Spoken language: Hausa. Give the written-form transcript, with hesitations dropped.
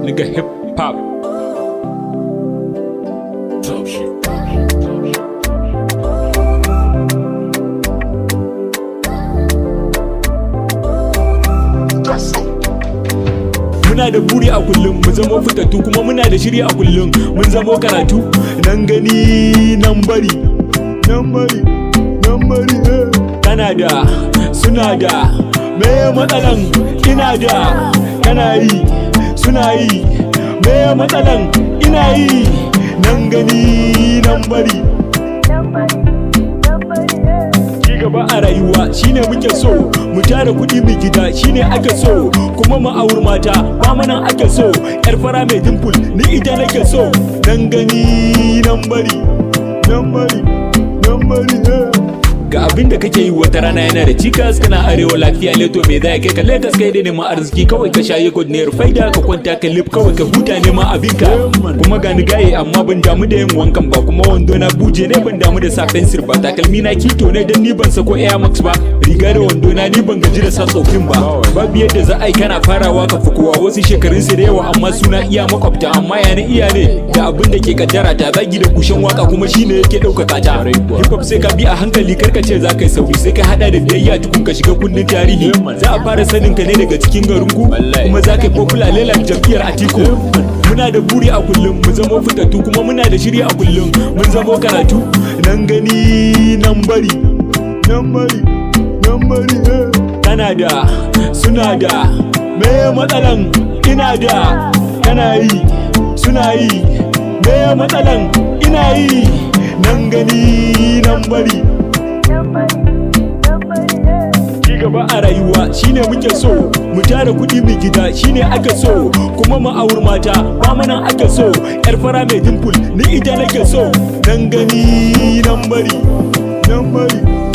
Nigga, hip hop. Talk shit. Muna da buri a kullum mu zamo fitattu, kuma muna da shiri a kullum mun zamo karatu. Nan gani nan bari, nan bari, nan bari, eh. Kana da, suna da, me matsalan? Ina da, kana yi, suna yi, me matsalan? Ina yi. Nan gani nan bari. Ci gaba a rayuwa shine muke so, mu tara kuɗi mu gida shine ake so, kuma mu auri mata ba mana ake so. Yar fara mai dimple, ni ita nake so. Nan gani nan bari, nan bari, nan bari, eh. Ga abin da kake yi wata rana yana da cikas. Kana arewa lafiya leto, me za kai ka Lagos? Kai da neman arziki kawai, ka shaye god ne faida, ka kwanta ka lif kawai, ka huta neman abinka. Kuma ga ni gaye, amma ban damu da yin wankan ba, kuma wando na buje ne, ban damu da sa fensir ba, takalmi na kito ne dan ni ban sako Air Max ba, riga da wando na ni ban gaji da sa tsofin ba. Babu yadda za a yi kana farawa ka fi kowa. Wasu shekarun su da yawa amma suna iya makwabta, amma ya ni iya ne da abin da ke kaddara ta. Zagi da kushen waka kuma shine yake ɗaukaka ta. Hip hop sai ka bi a hankali, kar ka ce za ka yi sauri, sai ka hada da biyayya tukun ka shiga kundin tarihi. Za a fara sanin ka ne daga cikin garin ku, kuma za ka yi popular lelan jam'iyyar Atiku. Muna da buri a kullum mu zamo fitattu, kuma muna da shiri a kullum mun zamo karatu. Nan gani nan bari, nan bari, nan bari, eh. Kana da, suna da, me matsalan? Ina da, kana yi, suna yi, me matsalan? Ina yi. Nan gani nan bari. Ci gaba a rayuwa shine muke so, mu tara kuɗi mu gida shine ake so, kuma mu auri mata ba mana ake so. Yar fara mai dimple, ni ita nake so. Nan gani nan bari, nan bari.